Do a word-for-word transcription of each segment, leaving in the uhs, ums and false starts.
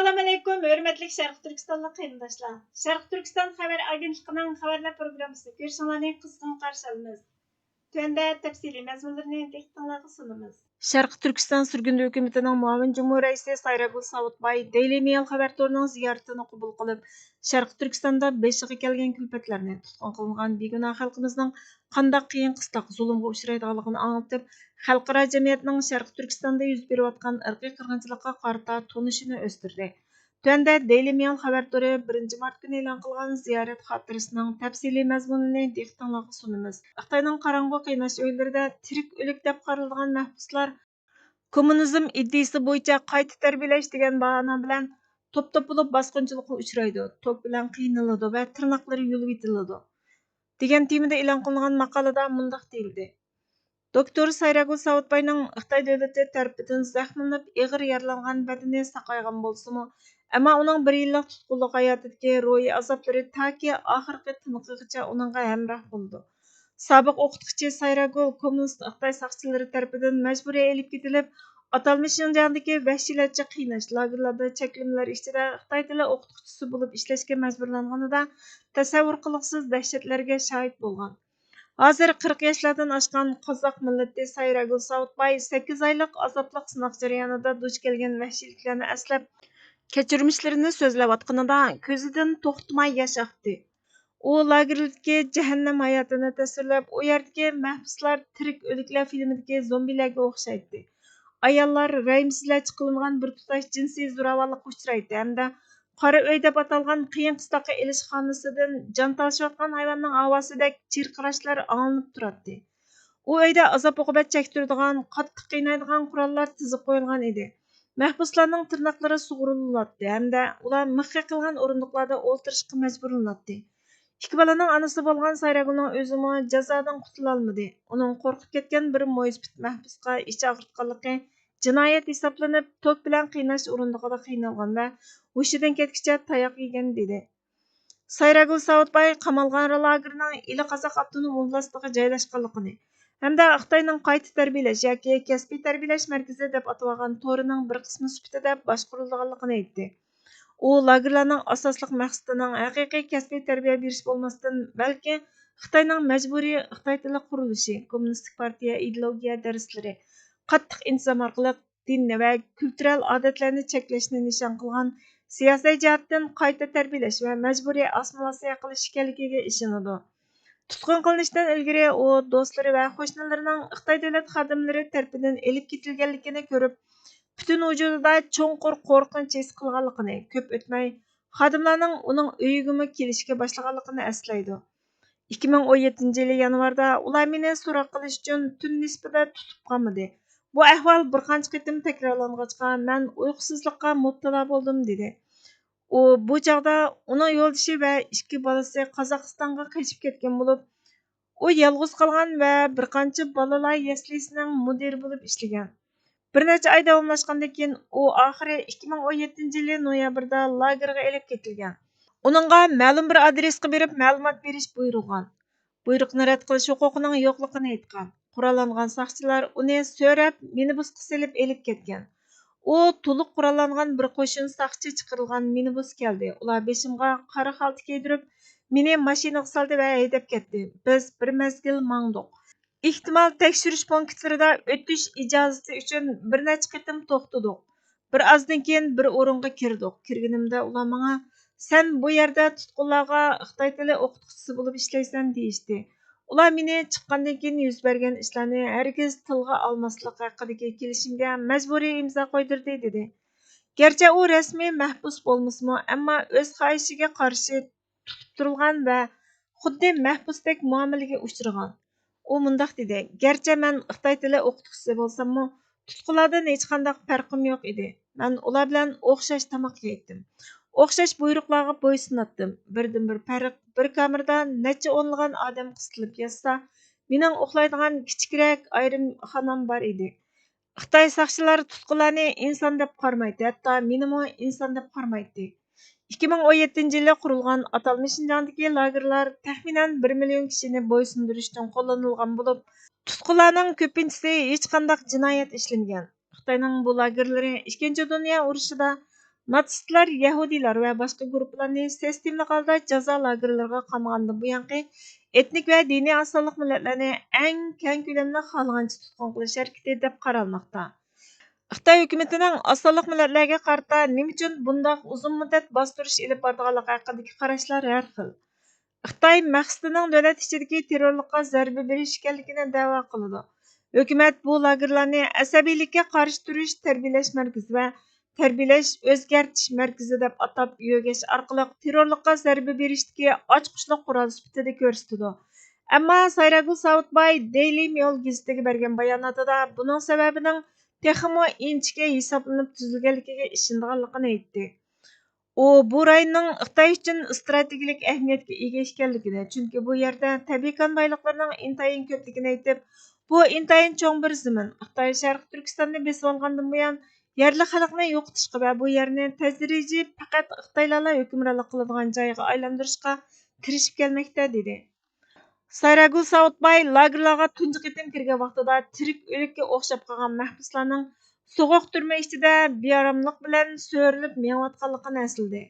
ئەسسالامۇئەلەيكۇم، ھۆرمەتلىك شەرقىي تۈركىستانلىق قېرىنداشلار! شەرقىي تۈركىستان خەۋەر ئاگېنتلىقىنىڭ خەۋەرلەر پروگراممىسىنى كۆرۈشۈڭلارنى قىزغىن قارشى ئالىمىز. تۆۋەندە تەپسىلىي مەزمۇنلىرىنى دىققىتىڭلارغا سۇنىمىز. شەرقىي تۈركىستان سۈرگۈندە ھۆكۈمىتىنىڭ مۇئاۋىن جۇمھۇر رەئىسى سايراگۈل ساۋۇتباي دېيلى مېيل خەۋەر تورىنىڭ زىيارىتىنى قوبۇل قىلىپ، شەرقىي تۈركىستاندا بېشىغا كەلگەن كۈلپەتلەرنى، تۇتقۇن قىلىنغان بىگۇناھ خەلقىمىزنىڭ قانداق قىيىن-قىستاق، زۇلۇمغا ئۇچرايدىغانلىقىنى ئاڭلىتىپ، خەلقئارا جەمئىيەتنىڭ شەرقىي تۈركىستاندا يۈز بېرىۋاتقان ئىرقىي قىرغىنچىلىققا قارىتا تونۇشىنى ئۆستۈردى. تۆۋەندە دېيلى مېيل خەۋەر تورى بىرىنچى مارت كۈنى ئېلان قىلغان زىيارەت خاتىرىسىنىڭ تەپسىلىي مەزمۇنىنى دىققىتىڭلارغا سۇنىمىز. خىتاينىڭ قاراڭغۇ قىيناش ئۆيلىرىدە تىرىك ئۆلۈك دەپ قارىلىدىغان مەھبۇسلار كوممۇنىزم ئىدىيىسى بويىچە قايتا تەربىيەلەش دېگەن باھانە بىلەن توپ-توپ بولۇپ باسقۇنچىلىققا ئۇچرايدۇ، توك بىلەن قىينىلىدۇ ۋە تىرناقلىرى يۇلۇۋېتىلىدۇ، دېگەن تېمىدا ئېلان قىلىنغان ماقالىدا مۇنداق دېيىلدى: دوكتور سايراگۈل ساۋۇتباينىڭ خىتاي دۆلىتى تەرىپىدىن زەخىملىنىپ، ئېغىر يارىلانغان بەدىنى ساقايغان بولسىمۇ، ئەمما ئۇنىڭ بىر يىللىق تۇتقۇنلۇق ھاياتىدىكى روھىي ئازابلىرى تاكى ئاخىرقى تىنىقىغىچە ئۇنىڭغا ھەمراھ بولىدۇ. سابىق ئوقۇتقۇچى سايراگۈل كوممۇنىست خىتاي ساقچىلىرى تەرىپىدىن مەجبۇرىي ئېلىپ كېتىلىپ، ئاتالمىش شىنجاڭدىكى ۋەھشىيلەرچە قىيناش لاگېرلاردا چەكلىمىلەر ئىچىدە خىتاي تىلى ئوقۇتقۇچىسى بولۇپ ئىشلەشكە مەجبۇرلانغىنىدا، تەسەۋۋۇر قىلغۇسىز دەھشەتلەرگە شاھىت بولغان. ھازىر قىرىق ياشلاردىن ئاشقان قازاق مىللىتى سايراگۈل ساۋۇتباي سەككىز ئايلىق ئازابلىق سىناق جەريانىدا دۇچ كەلگەن ۋەھشىيلىكلەرنى ئەسلەپ، كەچۈرمىشلىرىنى سۆزلەۋاتقىنىدا كۆزىدىن توختىماي ياش ئاقتى. ئۇ لاگېرلىدىكى جەھەننەم ھاياتىنى تەسۋىرلەپ، ئۇ يەردىكى مەھبۇسلار تىرىك ئۆلۈكلەر فىلىمىدىكى زومبىلەرگە ئوخشايتتى. ئاياللار رەھىمسىزلەرچە قىلىنغان بىر تۇتاش جىنسىي زوراۋانلىققا ئۇچرايتتى ھەمدە قارا ئۆي دەپ ئاتالغان قىيىن قىستاققا ئېلىشخانىسىدىن جان تالىشىۋاتقان ھايۋاننىڭ ئاۋازىدەك چىرقىراشلار ئاڭلىنىپ تۇراتتى. ئۇ ئۆيدە ئازاب-ئوقۇبەت چەكتۈرىدىغان، قاتتىق قىينايدىغان قوراللار تىزىپ قويۇلغان ئىدى. مەھبۇسلارنىڭ تىرناقلىرى سۇغۇرۇلۇناتتى ھەمدە ئۇلار مىخ قېقىلغان ئورۇندۇقلاردا ئولتۇرۇشقا مەجبۇرلىناتتى. ئىككى بالىنىڭ ئانىسى بولغان سايراگۈلنىڭ ئۆزىمۇ جازادىن قۇتۇلالمىدى. ئۇنىڭ قورقۇپ كەتكەن بىر مويسىپىت مەھبۇسقا ئىچ ئاغرىتقانلىقى جىنايەت ھېسابلىنىپ، توك بىلەن قىيناش ئورۇندۇقىدا قىينالغان ۋە ھوشىدىن كەتكۈچە تاياق يېگەن، دېدى. سايراگۈل ساۋۇتباي قامالغانلار لاگېرىنىڭ ئىلى قازاق ئاپتونوم ئوبلاستىغا جايلاشقانلىقىنى ھەمدە خىتاينىڭ قايتا تەربىيەلەش ياكى كەسپىي تەربىيەلەش مەركىزى دەپ ئاتىۋالغان تورىنىڭ بىر قىسمى سۈپىتىدە باشقۇرۇلىدىغانلىقىنى ئېيتتى. ئۇ لاگېرلارنىڭ ئاساسلىق مەقسىتىنىڭ ھەقىقىي كەسپىي تەربىيە بېرىش بولماستىن، بەلكى خىتاينىڭ مەجبۇرىي خىتاي تىلى قۇرۇلۇشى، كوممۇنىستىك پارتىيە ئىدېئولوگىيە دەرسلىرى، قاتتىق ئىنتىزام ئارقىلىق دىننى ۋە كۈلتۈرەل ئادەتلەرنى چەكلەشنى نىشان قىلغان سىياسىي جەھەتتىن قايتا تەربىيەلەش ۋە مەجبۇرىي ئاسسىمىلياتسىيە قىلىش ئىكەنلىكىگە ئىشىنىدۇ. تۇتقۇن قىلىنىشتىن ئىلگىرى ئۇ دوستلىرى ۋە قوشنىلىرىنىڭ خىتاي دۆلەت خادىملىرى تەرىپىدىن ئېلىپ كېتىلگەنلىكىنى كۆرۈپ، پۈتۈن ۋۇجۇدىدا چوڭقۇر قورقۇنچ ھېس قىلغانلىقىنى، كۆپ ئۆتمەي خادىملارنىڭ ئۇنىڭ ئۆيىگىمۇ كېلىشكە باشلىغانلىقىنى ئەسلەيدۇ. ئىككى مىڭ ئون يەتتىنچى يىلى يانۋاردا ئۇلار مېنى سوراق قىلىش ئۈچۈن تۈن نىسپىدا تۇتۇپ قامىدى. بۇ ئەھۋال بىر قانچە قېتىم تەكرارلانغاچقا، مەن ئۇيقۇسىزلىققا مۇپتىلا بولدۇم، دېدى. ئۇ بۇ چاغدا ئۇنىڭ يولدىشى ۋە ئىككى بالىسى قازاقىستانغا قېچىپ كەتكەن بولۇپ، ئۇ يالغۇز قالغان ۋە بىر قانچە بالىلار يەسلىسىنىڭ مۇدىرى بولۇپ ئىشلىگەن. بىر نەچچە ئاي داۋاملاشقاندىن كېيىن، ئۇ ئاخىرى ئىككى مىڭ ئون يەتتىنچى يىلى نويابىردا لاگېرغا ئېلىپ كېتىلگەن. ئۇنىڭغا مەلۇم بىر ئادرېسقا بېرىپ مەلۇمات بېرىش بۇيرۇلغان. بۇيرۇقنى رەت قىلىش ھوقۇقىنىڭ يوقلۇقىنى ئېيتقان. قوراللانغان ساقچىلار ئۇنى سۆرەپ، مىنىبۇسقا سېلىپ ئېلىپ كەتكەن. ئۇ تولۇق قوراللانغان بىر قوشۇن ساقچى چىقىرىلغان مىنىبۇس كەلدى. ئۇلار بېشىمغا قارا خالتا كىيدۈرۈپ، مېنى ماشىنىغا سالدى ۋە ھەيدەپ كەتتى. بىز بىر مەزگىل ماڭدۇق. ئېھتىمال تەكشۈرۈش پونكىتلىرىدا ئۆتۈش ئىجازىتى ئۈچۈن بىر نەچچە قېتىم توختىدۇق. بىر ئازدىن كېيىن بىر ئورۇنغا كىردۇق. كىرگىنىمدە ئۇلار ماڭا، «سەن بۇ يەردە تۇتقۇنلارغا خىتاي تىلى ئوقۇتقۇچىسى بولۇپ ئىشلەيسەن» دېيىشتى. ئۇلار مېنى چىققاندىن كېيىن يۈز بەرگەن ئىشلارنى ھەرگىز تىلغا ئالماسلىق ھەققىدىكى كېلىشىمگە مەجبۇرىي ئىمزا قويدۇردى، دېدى. گەرچە ئۇ رەسمىي مەھبۇس بولمىسىمۇ، ئەمما ئۆز خاھىشىگە قارشى تۇتۇپ تۇرۇلغان ۋە خۇددى مەھبۇستەك مۇئامىلىگە ئۇچرىغان. ئۇ مۇنداق دېدى، گەرچە مەن خىتاي تىلى ئوقۇتقۇچىسى بولساممۇ، تۇتقۇنلاردىن ھېچقانداق پەرقىم يوق ئىدى. مەن ئۇلار بىلەن ئوخشاش تاماق يەيتتىم. ئوخشاش بۇيرۇقلارغا بويسۇناتتىم. بىردىنبىر پەرق، بىر كامېردا نەچچە ئونلىغان ئادەم قىستىلىپ ياتسا، مېنىڭ ئۇخلايدىغان كىچىكرەك ئايرىم خانام بار ئىدى. خىتاي ساقچىلار تۇتقۇنلارنى ئىنسان دەپ قارىمايتتى، ھەتتا مېنىمۇ ئىنسان دەپ قارىمايتتى. ئىككى مىڭ ئون يەتتىنچى يىلى قۇرۇلغان ئاتالمىش شىنجاڭدىكى لاگېرلار تەخمىنەن بىر مىليون كىشىنى بويسۇندۇرۇش ئۈچۈن قوللىنىلغان بولۇپ، تۇتقۇنلارنىڭ كۆپىنچىسى ھېچقانداق جىنايەت ئىشلىمىگەن. خىتاينىڭ بۇ لاگېرلىرى ئىككىنچى دۇنيا ئۇرۇشىدا ناتسىستلار يەھۇدىيلار ۋە باشقا گۇرۇپپىلارنى سىستېمىلىق ھالدا جازا لاگېرلىرىغا قامىغاندىن بۇيانقى ئېتنىك ۋە دىنىي ئاز سانلىق مىللەتلەرنى ئەڭ كەڭ كۆلەمدە خالىغانچە تۇتقۇن قىلىش ھەرىكىتى دەپ قارالماقتا. خىتاي ھۆكۈمىتىنىڭ ئاز سانلىق مىللەتلەرگە قارىتا نېمە ئۈچۈن بۇنداق ئۇزۇن مۇددەت باستۇرۇش ئېلىپ بارىدىغانلىقى ھەققىدىكى قاراشلار ھەر خىل. خىتاي مەقسىتىنىڭ دۆلەت ئىچىدىكى تېررورلۇققا زەربە بېرىش ئىكەنلىكىنى دەۋا قىلىدۇ. ھۆكۈمەت بۇ لاگېرلارنى ئەسەبىيلىككە قارشى تۇرۇش تەربىيەلەش مەركىزى ۋە تەربىيەلەش، ئۆزگەرتىش مەركىزى دەپ ئاتاپ يۆگەش ئارقىلىق تېررورلۇققا زەربە بېرىشتىكى ئاچقۇچلۇق قورال سۈپىتىدە كۆرسىتىدۇ. ئەمما سايراگۈل ساۋۇتباي دېيلى مېئىل گېزىتىگە بەرگەن باياناتىدا بۇنىڭ سەۋەبىنىڭ تېخىمۇ ئىنچىكە ھېسابلىنىپ تۈزۈلگەنلىكىگە ئىشىنىدىغانلىقىنى ئېيتتى. ئۇ بۇ رايوننىڭ خىتاي ئۈچۈن ئىستراتېگىيەلىك ئەھمىيەتكە ئىگە ئىكەنلىكىنى، چۈنكى بۇ يەردە تەبىئىي كان بايلىقلىرىنىڭ ئىنتايىن كۆپلۈكىنى ئېيتىپ، بۇ ئىنتايىن چوڭ بىر زېمىن. خىتاي شەرقىي تۈركىستاننى بېسىۋالغاندىن بۇيان، يەرلىك خەلقنى يوقىتىشقا ۋە بۇ يەرنى تەدرىجىي پەقەت خىتايلارلا ھۆكۈمرانلىق قىلىدىغان جايغا ئايلاندۇرۇشقا تىرىشىپ كەلمەكتە، دېدى. سايراگۈل ساۋۇتباي لاگېرلارغا تۇنجى قېتىم كىرگەن ۋاقتىدا تىرىك ئۆلۈككە ئوخشاپ قالغان مەھبۇسلارنىڭ سوغۇق تۈرمە ئىچىدە بىئاراملىق بىلەن سۆرىلىپ مېڭىۋاتقانلىقىنى ئەسلىدى.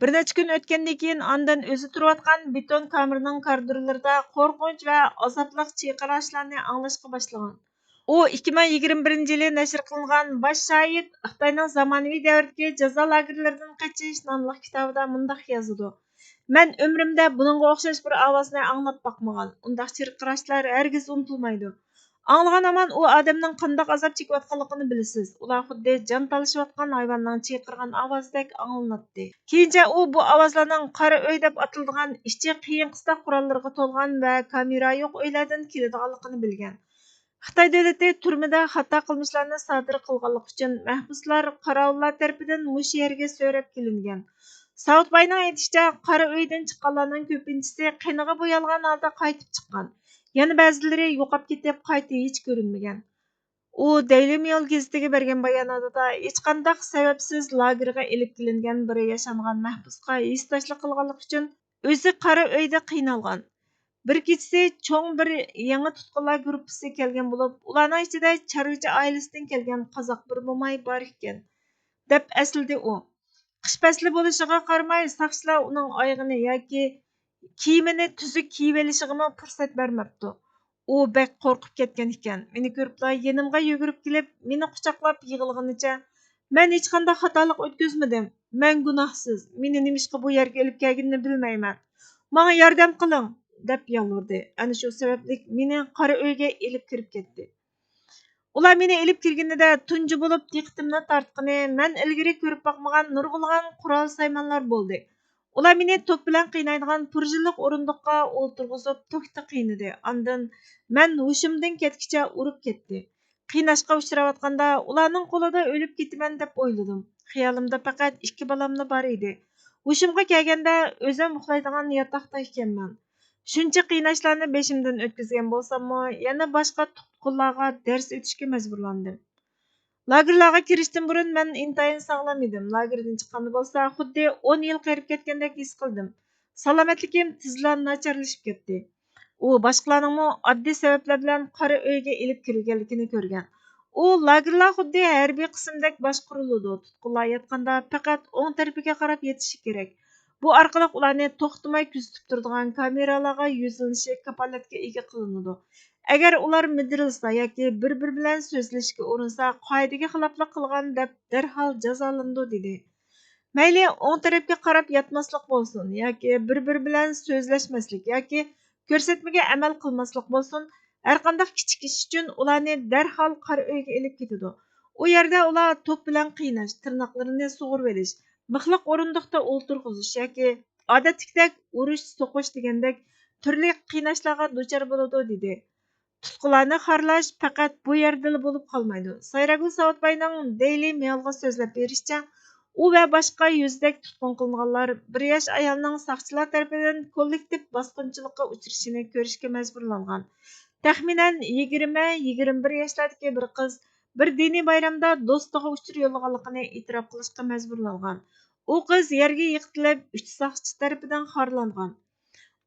بىر نەچچە كۈن ئۆتكەندىن كېيىن ئاندىن ئۆزى تۇرۇۋاتقان بېتون كامېرىنىڭ كارىدورلىرىدا قورقۇنچ ۋە ئازابلىق چىرقىراشلارنى ئاڭلاشقا باشلىغان. ئۇ ئىككى مىڭ يىگىرمە بىرىنچى يىلى نەشر قىلىنغان باش شاھىت خىتاينىڭ زامانىۋى دەۋرىدىكى جازا لاگېرلىرىدىن قېچىش ناملىق كىتابىدا مۇنداق يازىدۇ: مەن ئۆمرۈمدە بۇنىڭغا ئوخشاش بىر ئاۋازنى ئاڭلاپ باقمىغان. ئۇنداق چىرقىراشلار ھەرگىز ئۇنتۇلمايدۇ. ئاڭلىغان ھامان ئۇ ئادەمنىڭ قانداق ئازاب چېكىۋاتقانلىقىنى بىلىسىز. ئۇلار خۇددى جان تالىشىۋاتقان ھايۋاننىڭ چىرقىرىغان ئاۋازىدەك ئاڭلىناتتى. كېيىنچە ئۇ بۇ ئاۋازلارنىڭ قارا ئۆي دەپ ئاتىلىدىغان ئىچى قىيىن قىستاق قوراللىرىغا تولغان ۋە كامېرا يوق ئۆيلەردىن كېلىدىغانلىقىنى بىلگەن. خىتاي دۆلىتى تۈرمىدە خاتا قىلمىشلارنى سادىر قىلغانلىقى ئۈچۈن مەھبۇسلار قاراۋۇللار تەرىپىدىن مۇشۇ يەرگە سۆرەپ كېلىنگەن. ساۋۇتباينىڭ ئېيتىشىچە، قارا ئۆيدىن چىققانلارنىڭ كۆپىنچىسى قېنىغا بويالغان ھالدا قايتىپ چىققان. يەنە بەزىلىرى يوقاپ كېتىپ، قايتا ھېچ كۆرۈنمىگەن. ئۇ دەيلى مېئىل گېزىتىگە بەرگەن باياناتىدا، ھېچقانداق سەۋەبسىز لاگېرغا ئېلىپ كېلىنگەن بىر ياشانغان مەھبۇسقا ھېسداشلىق قىلغانلىقى ئۈچۈن ئۆزى قارا ئۆيدە قىينالغان. بىر كېچىسى چوڭ بىر يېڭى تۇتقۇنلار گۇرۇپپىسى كەلگەن بولۇپ، ئۇلارنىڭ ئىچىدە چارۋىچى ئائىلىسىدىن كەلگەن قازاق بىر موماي بار ئىكەن، دەپ ئەسلىدى ئۇ. قىش پەسلى بولۇشىغا قارىماي، ساقچىلار ئۇنىڭ ئايىغىنى ياكى كىيىمىنى تۈزۈك كىيىۋېلىشىغىمۇ پۇرسەت بەرمەپتۇ. ئۇ بەك قورقۇپ كەتكەن ئىكەن. مېنى كۆرۈپلا يېنىمغا يۈگۈرۈپ كېلىپ، مېنى قۇچاقلاپ يىغلىغىنىچە، مەن ھېچقانداق خاتالىق ئۆتكۈزمىدىم. مەن گۇناھسىز. مېنى نېمىشقا بۇ يەرگە ئېلىپ كەلگىنىنى بىلمەيمەن. ماڭا ياردەم قىلىڭ، دەپ يالۋۇردى. ئەنە شۇ سەۋەبلىك مېنى قارا ئۆيگە ئېلىپ كىرىپ كەتتى. ئۇلار مېنى ئېلىپ كىرگىنىدە تۇنجى بولۇپ دىققىتىمنى تارتقىنى، مەن ئىلگىرى كۆرۈپ باقمىغان نۇرغۇنلىغان قورال سايمانلار بولدى. ئۇلار مېنى توك بىلەن قىينايدىغان پۇرژىنلىق ئورۇندۇققا ئولتۇرغۇزۇپ، توكتا قىينىدى. ئاندىن مەن ھوشۇمدىن كەتكۈچە ئۇرۇپ كەتتى. قىيناشقا ئۇچراۋاتقاندا، ئۇلارنىڭ قولىدا ئۆلۈپ كېتىمەن دەپ ئويلىدىم. خىيالىمدا پەقەت ئىككى بالاملا بار ئىدى. ھوشۇمغا كەلگەندە، ئۆزۈم ئۇخلايدىغان ياتاقتا ئىكەنمەن. شۇنچە قىيناشلارنى بېشىمدىن ئۆتكۈزگەن بولساممۇ، يەنە باشقا تۇتقۇنلارغا دەرس ئۆتۈشكە مەجبۇرلاندىم. لاگېرلارغا كىرىشتىن بۇرۇن مەن ئىنتايىن ساغلام ئىدىم. لاگېردىن چىققاندا بولسا، خۇددى ئون يىل قېرىپ كەتكەندەك ھېس قىلدىم. سالامەتلىكىم تېزلا ناچارلىشىپ كەتتى. ئۇ باشقىلارنىڭمۇ ئاددىي سەۋەبلەر بىلەن قارا ئۆيگە ئېلىپ كىرىلگەنلىكىنى كۆرگەن. ئۇ لاگېرلار خۇددى ھەربىي قىسىمدەك باشقۇرۇلىدۇ. تۇتقۇنلار ياتقاندا پەقەت ئوڭ تەرىپىگە قاراپ يېتىشى كېرەك. بۇ ئارقىلىق ئۇلارنى توختىماي كۆزىتىپ تۇرىدىغان كامېرالارغا يۈزلىنىشى كاپالەتكە ئىگە قىلىنىدۇ. ئەگەر ئۇلار مىدىرلىسا ياكى بىر-بىرى بىلەن سۆزلىشىشكە ئۇرۇنسا، قائىدىگە خىلاپلىق قىلغان دەپ دەرھال جازالىنىدۇ، دېدى. مەيلى ئوڭ تەرەپكە قاراپ ياتماسلىق بولسۇن ياكى بىر-بىرى بىلەن سۆزلەشمەسلىك ياكى كۆرسەتمىگە ئەمەل قىلماسلىق بولسۇن، ھەرقانداق كىچىك ئىش ئۈچۈن ئۇلارنى دەرھال قارا ئۆيگە ئېلىپ كېتىدۇ. ئۇ يەردە ئۇلار توك بىلەن قىيناش، تىرناقلىرىنى سۇغۇرۇۋېلىش، مىخلىق ئورۇندۇقتا ئولتۇرغۇزۇش ياكى ئادەتتىكىدەك ئۇرۇش، سوقۇش دېگەندەك تۈرلۈك قىيناشلارغا دۇچار بولىدۇ، دېدى. تۇتقۇنلارنى خارلاش پەقەت بۇ يەردىلا بولۇپ قالمايدۇ. سايراگۈل ساۋۇتباينىڭ دېيلى مېئىلغا سۆزلەپ بېرىشىچە، ئۇ ۋە باشقا يۈزدەك تۇتقۇن قىلىنغانلار بىر ياش ئايالنىڭ ساقچىلار تەرىپىدىن كوللېكتىپ باسقۇنچىلىققا ئۇچرىشىنى كۆرۈشكە مەجبۇرلانغان. تەخمىنەن يىگىرمە، يىگىرمە بىر ياشلاردىكى بىر قىز بىر دىنىي بايرامدا دوستىغا ئۇچۇر يوللىغانلىقىنى ئېتىراپ قىلىشقا مەجبۇرلانغان. ئۇ قىز يەرگە يىقىتىلىپ، ئۈچ ساقچى تەرىپىدىن خارلانغان.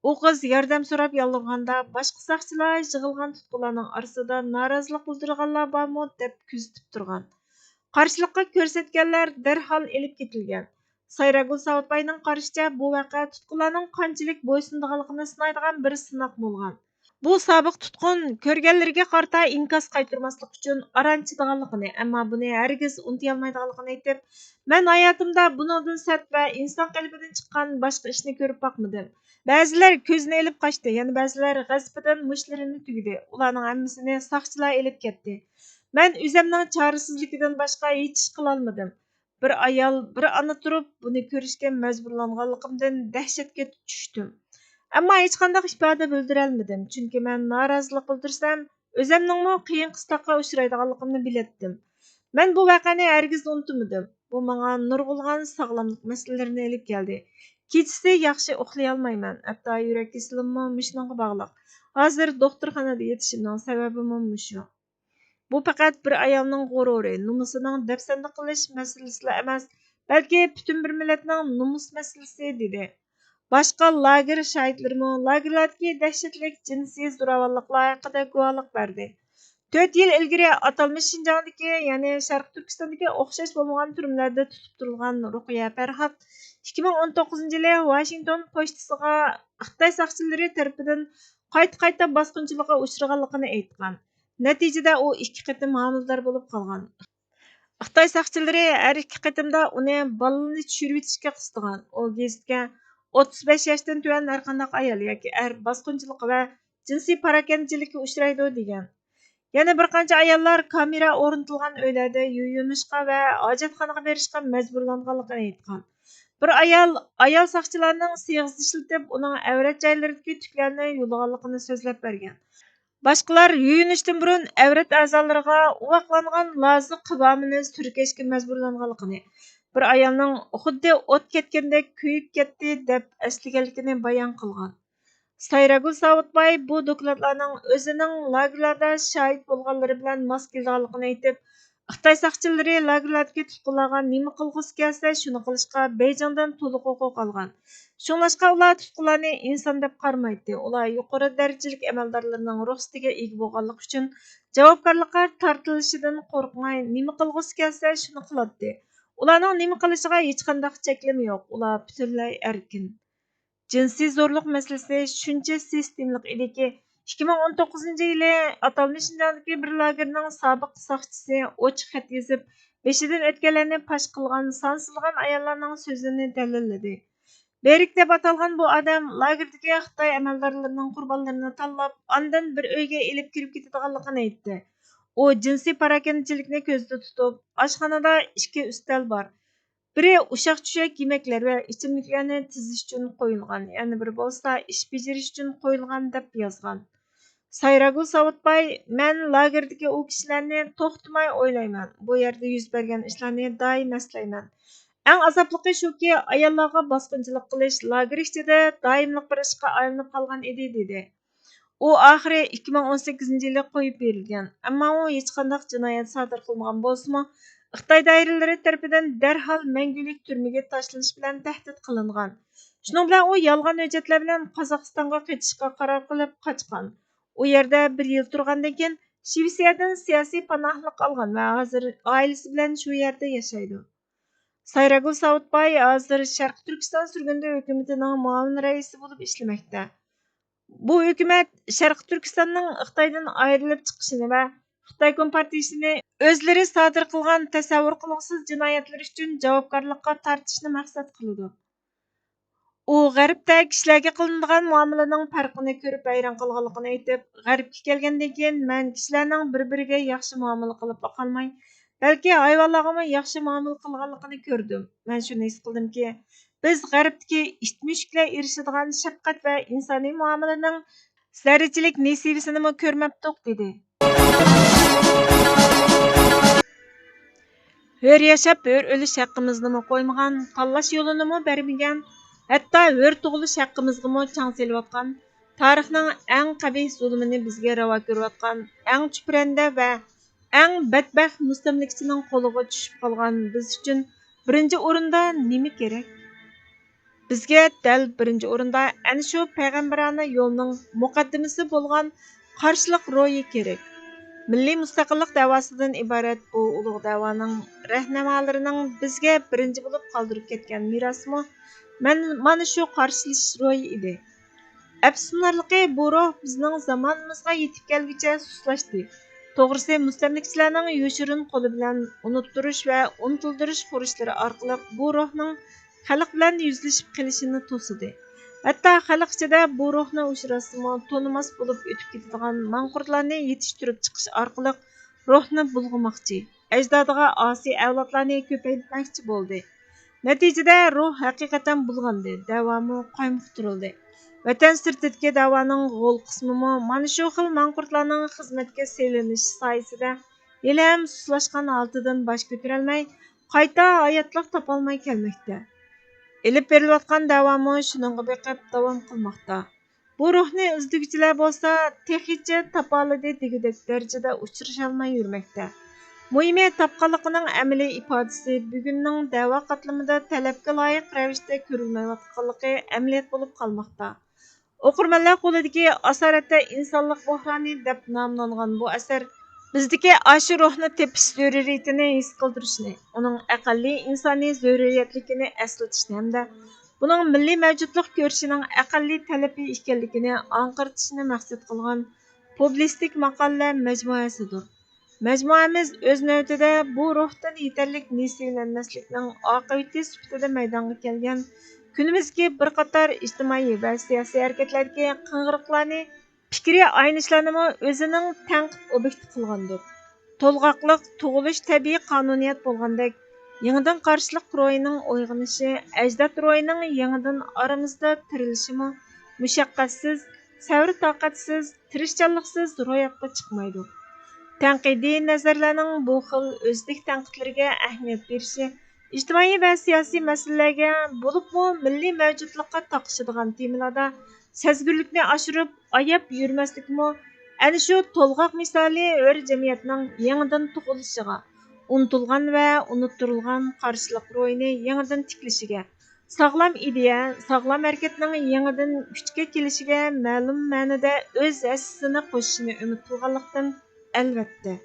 ئۇ قىز ياردەم سوراپ يالۋۇرغاندا، باشقا ساقچىلار يىغىلغان تۇتقۇنلارنىڭ ئارىسىدا نارازىلىق بىلدۈرىدىغانلار بارمۇ دەپ كۆزىتىپ تۇرغان. قارشىلىققا كۆرسەتكەنلەر دەرھال ئېلىپ كېتىلگەن. سايراگۈل ساۋۇتباينىڭ قارىشىچە، بۇ ۋەقە تۇتقۇنلارنىڭ قانچىلىك بويسۇنىدىغانلىقىنى سىنايدىغان بىر سىناق بولغان. بۇ سابىق تۇتقۇن كۆرگەنلىرىگە قارىتا ئىنكاس قايتۇرماسلىق ئۈچۈن ئاران چىدىغانلىقىنى، ئەمما بۇنى ھەرگىز ئۇنتۇيالمايدىغانلىقىنى ئېيتىپ، مەن ھاياتىمدا بۇنىڭدىن سەت ۋە ئىنسان قېلىپىدىن چىققان باشقا ئىشنى كۆرۈپ باقمىدىم. بەزىلەر كۆزىنى ئېلىپ قاچتى، يەنە بەزىلەر غەزىپىدىن مۇشتلىرىنى تۈگدى. ئۇلارنىڭ ھەممىسىنى ساقچىلار ئېلىپ كەتتى. مەن ئۆزەمنىڭ چارىسىزلىكىدىن باشقا ھېچ ئىش قىلالمىدىم. بىر ئايال، بىر ئانا تۇرۇپ بۇنى كۆرۈشكە مەجبۇرلانغانلىقىمدىن دەھشەتكە چۈشتۈم. ئەمما ھېچقانداق ئىپادە بىلدۈرەلمىدىم، چۈنكى مەن نارازىلىق بىلدۈرسەم، ئۆزەمنىڭمۇ قىيىن قىستاققا ئۇچرايدىغانلىقىمنى بىلەتتىم. مەن بۇ ۋەقەنى ھەرگىز ئۇنتۇمىدىم. بۇ ماڭا نۇرغۇنلىغان ساغلاملىق مەسىلىلىرىنى ئېلىپ كەلدى. كېچىسى ياخشى ئۇخلىيالمايمەن، ھەتتا يۈرەك كېسىلىممۇ مۇشۇنىڭغا باغلىق. ھازىر دوختۇرخانىدا يېتىشىمنىڭ سەۋەبىمۇ مۇشۇ. بۇ پەقەت بىر ئايالنىڭ غۇرۇرى، نومۇسىنىڭ دەپسەندە قىلىش مەسىلىسىلا ئەمەس، بەلكى پۈتۈن بىر مىللەتنىڭ نومۇس مەسىلىسى، دېدى. باشقا لاگېر شاھىتلىرىمۇ لاگېرلاردىكى دەھشەتلىك جىنسىي زوراۋانلىقلار ھەققىدە گۇۋاھلىق بەردى. تۆت يىل ئىلگىرى ئاتالمىش شىنجاڭدىكى، يەنى شەرقىي تۈركىستاندىكى ئوخشاش بولمىغان تۈرمىلەردە تۇتۇپ تۇرۇلغان رۇقىيە پەرھات ئىككى مىڭ ئون توققۇزىنچى يىلى ۋاشىنگتون پوچتىسىغا خىتاي ساقچىلىرى تەرىپىدىن قايتا-قايتا باسقۇنچىلىققا ئۇچرىغانلىقىنى ئېيتقان. نەتىجىدە ئۇ ئىككى قېتىم ھامىلىدار بولۇپ قالغان. خىتاي ساقچىلىرى ھەر ئىككى قېتىمدا ئۇنى بالىنى چۈشۈرۈۋېتىشكە قىستىغان. ئۇ گېزىتكە ئوتتۇز بەش ياشتىن تۆۋەن ھەرقانداق ئايال ياكى ئەر باسقۇنچىلىقى ۋە جىنسىي پاراكەندىچىلىككە ئۇچرايدۇ، دېگەن. يەنە بىر قانچە ئاياللار كامېرا ئورنىتىلغان ئۆيلەردە يۇيۇنۇشقا ۋە ھاجەتخانىغا بېرىشقا مەجبۇرلانغانلىقىنى ئېيتقان. بىر ئايال، ئايال ساقچىلارنىڭ سېغىز ئىشلىتىپ، ئۇنىڭ ئەۋرەت جايلىرىدىكى تۈكلەرنى يۇلىغانلىقىنى سۆزلەپ بەرگەن. باشقىلار يۇيۇنۇشتىن بۇرۇن ئەۋرەت ئەزالىرىغا ئۇۋاقلانغان لازا قىۋامىنى سۈركەشكە مەجبۇرلانغانلىقىنى، بىر ئايالنىڭ خۇددى ئوت كەتكەندەك كۆيۈپ كەتتى، دەپ ئەسلىگەنلىكىنى بايان قىلغان. سايراگۈل ساۋۇتباي بۇ دوكلاتلارنىڭ ئۆزىنىڭ لاگېرلاردا شاھىت بولغانلىرى بىلەن ماس كېلىدىغانلىقىنى ئېيتىپ، خىتاي ساقچىلىرى لاگېرلاردىكى تۇتقۇنلارغا نېمە قىلغۇسى كەلسە، شۇنى قىلىشقا بېيجىڭدىن تولۇق ھوقۇق ئالغان. شۇڭلاشقا ئۇلار تۇتقۇنلارنى ئىنسان دەپ قارىمايتتى. ئۇلار يۇقىرى دەرىجىلىك ئەمەلدارلىرىنىڭ رۇخسىتىگە ئىگە بولغانلىقى ئۈچۈن جاۋابكارلىققا تارتىلىشىدىن قورقماي، نېمە قىلغۇسى كەلسە، شۇنى قىلاتتى. ئۇلارنىڭ نېمە قىلىشىغا ھېچقانداق چەكلىمە يوق، ئۇلار پۈتۈنلەي ئەركىن. جىنسىي زورلۇق مەسىلىسى شۇنچە سىستېمىلىق ئىدىكى، ئىككى مىڭ ئون توققۇزىنچى يىلى ئاتالمىش شىنجاڭدىكى بىر لاگېرنىڭ سابىق ساقچىسى ئوچۇق خەت يېزىپ، بېشىدىن ئۆتكەنلەرنى پاش قىلغان سانسىزلىغان ئاياللارنىڭ سۆزىنى دەلىللىدى. بېرىك دەپ ئاتالغان بۇ ئادەم لاگېردىكى خىتاي ئەمەلدارلىرىنىڭ قۇربانلىرىنى تاللاپ، ئاندىن بىر ئۆيگە ئېلىپ كىرىپ كېتىدىغانلىقىنى ئېيتتى. ئۇ جىنسىي پاراكەندىچىلىكنى كۆزدە تۇتۇپ، ئاشخانىدا ئىككى ئۈستەل بار. بىرى ئۇششاق-چۈششەك يېمەكلەر ۋە ئىچىملىكلەرنى تىزىش ئۈچۈن قويۇلغان، يەنە بىرى بولسا ئىش بېجىرىش ئۈچۈن قويۇلغان، دەپ يازغان. سايراگۈل ساۋۇتباي، مەن لاگېردىكى ئۇ كىشىلەرنى توختىماي ئويلايمەن. بۇ يەردە يۈز بەرگەن ئىشلارنى دائىم ئەسلەيمەن. ئەڭ ئازابلىقى شۇكى، ئاياللارغا باسقۇنچىلىق قىلىش لاگېر ئىچىدە دائىملىق بىر ئىشقا ئايلىنىپ قالغان ئىدى، دېدى. ئۇ ئاخىرى ئىككى مىڭ ئون سەككىزىنچى يىلى قويۇپ بېرىلگەن. ئەمما ئۇ ھېچقانداق جىنايەت سادىر قىلمىغان بولسىمۇ، خىتاي دائىرىلىرى تەرىپىدىن دەرھال مەڭگۈلۈك تۈرمىگە تاشلىنىش بىلەن تەھدىت قىلىنغان. شۇنىڭ بىلەن ئۇ يالغان ھۆججەتلەر بىلەن قازاقىستانغا قېچىشقا قارار قىلىپ قاچقان. ئۇ يەردە بىر يىل تۇرغاندىن كېيىن، شىۋېتسىيەدىن سىياسىي پاناھلىق ئالغان ۋە ھازىر ئائىلىسى بىلەن شۇ يەردە ياشايدۇ. سايراگۈل ساۋۇتباي ھازىر شەرقىي تۈركىستان سۈرگۈندە ھۆكۈمىتىنىڭ مۇئاۋىن رەئىسى بولۇپ ئىشلىمەكتە. بۇ ھۆكۈمەت شەرقىي تۈركىستاننىڭ خىتايدىن ئايرىلىپ چىقىشىنى ۋە خىتاي كومپارتىيىسىنى ئۆزلىرى سادىر قىلغان تەسەۋۋۇر قىلغۇسىز جىنايەتلىرى ئۈچۈن جاۋابكارلىققا تارتىشنى مەقسەت قىلىدۇ. ئۇ غەربتە كىشىلەرگە قىلىنىدىغان مۇئامىلىنىڭ پەرقىنى كۆرۈپ ھەيران قالغانلىقىنى ئېيتىپ، غەربكە كەلگەندىن كېيىن مەن كىشىلەرنىڭ بىر-بىرىگە ياخشى مۇئامىلە قىلىپلا قالماي، بەلكى ھايۋانلارغىمۇ ياخشى مۇئامىلە قىلغانلىقىنى كۆردۈم. مەن شۇنى ھېس قىلدىمكى، بىز غەربتىكى ئىت-مۈشۈكلەر ئېرىشىدىغان شەپقەت ۋە ئىنسانىي مۇئامىلىنىڭ زەررىچىلىك نېسىۋىسىنىمۇ كۆرمەپتۇق، دېدى. ھۆر ياشاپ، ھۆر ئۆلۈش ھەققىمىزنىمۇ قويمىغان، تاللاش يولىنىمۇ بەرمىگەن، ھەتتا ھۆر تۇغۇلۇش ھەققىمىزغىمۇ چاڭ سېلىۋاتقان، تارىخنىڭ ئەڭ قەبىھ زۇلۇمىنى بىزگە راۋا كۆرۈۋاتقان، ئەڭ چۈپرەندە ۋە ئەڭ بەتبەخت مۇستەملىكىچىنىڭ قولىغا چۈشۈپ قالغان بىز ئۈچۈن بىرىنچى ئورۇندا نېمە كېرەك؟ بىزگە دەل بىرىنچى ئورۇندا ئەنە شۇ پەيغەمبىرانە يولنىڭ مۇقەددىمىسى بولغان قارشىلىق روھى كېرەك. مىللىي مۇستەقىللىق دەۋاسىدىن ئىبارەت بۇ ئۇلۇغ دەۋانىڭ رەھنىمالىرىنىڭ بىزگە بىرىنچى بولۇپ قالدۇرۇپ كەتكەن مىراسىمۇ مەن-، مانا شۇ قارشىلىشىش روھى ئىدى. ئەپسۇسلىنارلىقى، بۇ روھ بىزنىڭ زامانىمىزغا يېتىپ كەلگۈچە سۇسلاشتى. توغرىسى، مۇستەملىكىچىلەرنىڭ يوشۇرۇن قولى بىلەن ئۇنتتۇرۇش ۋە ئۇنتۇلدۇرۇش خۇرۇچلىرى ئارقىلىق بۇ روھنىڭ خەلق بىلەن يۈزلىشىپ قېلىشىنى توسىدى. ھەتتا خەلق ئىچىدە بۇ روھنى ئۇچراتسىمۇ تونۇماس بولۇپ ئۆتۈپ كېتىدىغان ماڭقۇرتلارنى يېتىشتۈرۈپ چىقىش ئارقىلىق روھنى بۇلغىماقچى، ئەجدادىغا ئاسىي ئەۋلادلارنى كۆپەيتمەكچى بولدى. نەتىجىدە روھ ھەقىقەتەن بۇلغاندى، دەۋامۇ قايمۇقتۇرۇلدى. ۋەتەن سىرتىدىكى دەۋانىڭ غول قىسمىمۇ مانا شۇ خىل ماڭقۇرتلارنىڭ خىزمەتكە سېلىنىشى سايىسىدە ھېلىھەم سۇسلاشقان ھالىتىدىن باش كۆتۈرەلمەي، قايتا ھاياتلىق تاپالماي كەلمەكتە. ئېلىپ بېرىلىۋاتقان دەۋامۇ شۇنىڭغا بېقىپ داۋام قىلماقتا. بۇ روھنى ئىزدىگۈچىلەر بولسا تېخىچە تاپالىدى دېگۈدەك دەرىجىدە ئۇچرىشالماي يۈرمەكتە. مۇھىمى، تاپقانلىقىنىڭ ئەمەلىي ئىپادىسى بۈگۈننىڭ دەۋا قاتلىمىدا تەلەپكە لايىق رەۋىشتە كۆرۈلمەيۋاتقانلىقى ئەمەلىيەت بولۇپ قالماقتا. ئوقۇرمەنلەر قولىدىكى ئاسارەتتە ئىنسانلىق بوھرانى دەپ ناملانغان بۇ ئەسەر بىزدىكى ئاشۇ روھنى تېپىش زۆرۈرىيىتىنى ھېس قىلدۇرۇشنى، ئۇنىڭ ئەقەللىي ئىنسانىي زۆرۈرىيەتلىكىنى ئەسلىتىشنى ھەمدە بۇنىڭ مىللىي مەۋجۇتلۇق كۆرۈشىنىڭ ئەقەللىي تەلىپى ئىكەنلىكىنى ئاڭقىرتىشنى مەقسەت قىلغان پۇبلىستىك ماقالىلەر مەجمۇئەسىدۇر. مەجمۇئەمىز ئۆز نۆۋىتىدە بۇ روھتىن يېتەرلىك نېسىۋىلەنمەسلىكنىڭ ئاقىۋىتى سۈپىتىدە مەيدانغا كەلگەن كۈنىمىزدىكى بىر قاتار ئىجتىمائىي ۋە سىياسىي ھەرىكەتلەردىكى قىڭغىرىقلارنى، پىكرىي ئاينىشلارنىمۇ ئۆزىنىڭ تەنقىد ئوبيېكتى قىلغاندۇر. تولغاقلىق تۇغۇلۇش تەبىئىي قانۇنىيەت بولغاندەك، يېڭىدىن قارشىلىق روھىنىڭ ئويغىنىشى، ئەجداد روھىنىڭ يېڭىدىن ئارىمىزدا تىرىلىشىمۇ مۇشەققەتسىز، سەۋر-تاقەتسىز، تىرىشچانلىقسىز روياپقا چىقمايدۇ. تەنقىدىي نەزەرلەرنىڭ بۇ خىل ئۆزلۈك تەنقىدلىرىگە ئەھمىيەت بېرىشى، ئىجتىمائىي ۋە سىياسىي مەسىلىلەرگە، بولۇپمۇ مىللىي مەۋجۇتلۇققا تاقىشىدىغان تېمىلاردا سەزگۈرلۈكنى ئاشۇرۇپ، ئاياپ يۈرمەسلىكمۇ ئەنە شۇ تولغاق مىسالى ھۆر جەمئىيەتنىڭ يېڭىدىن تۇغۇلۇشىغا، ئۇنتۇلغان ۋە ئۇنتتۇرۇلغان قارشىلىق روھىنى يېڭىدىن تىكلىشىگە، ساغلام ئىدىيە، ساغلام ھەرىكەتنىڭ يېڭىدىن كۈچكە كېلىشىگە مەلۇم مەنىدە ئۆز ھەسسىسىنى قوشۇشىنى ئۈمىد قىلغانلىقتىن ئەلۋەتتە.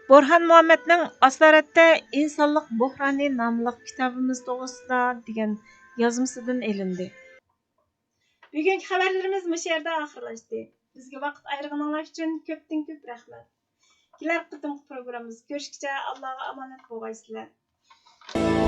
بورھان مۇھەممەدنىڭ ئاسارەتتە ئىنسانلىق بوھرانى ناملىق كىتابىمىز توغرىسىدا دېگەن يازمىسىدىن ئېلىندى. بۈگۈنكى خەۋەرلىرىمىز مۇشۇ يەردە ئاخىرلاشتى. بىزگە ۋاقىت ئايرىغىنىڭلار ئۈچۈن كۆپتىن كۆپ رەھمەت. كېلەر قېتىمقى پروگراممىمىزدا كۆرۈشكىچە ئاللاغا ئامانەت بولغايسىلەر.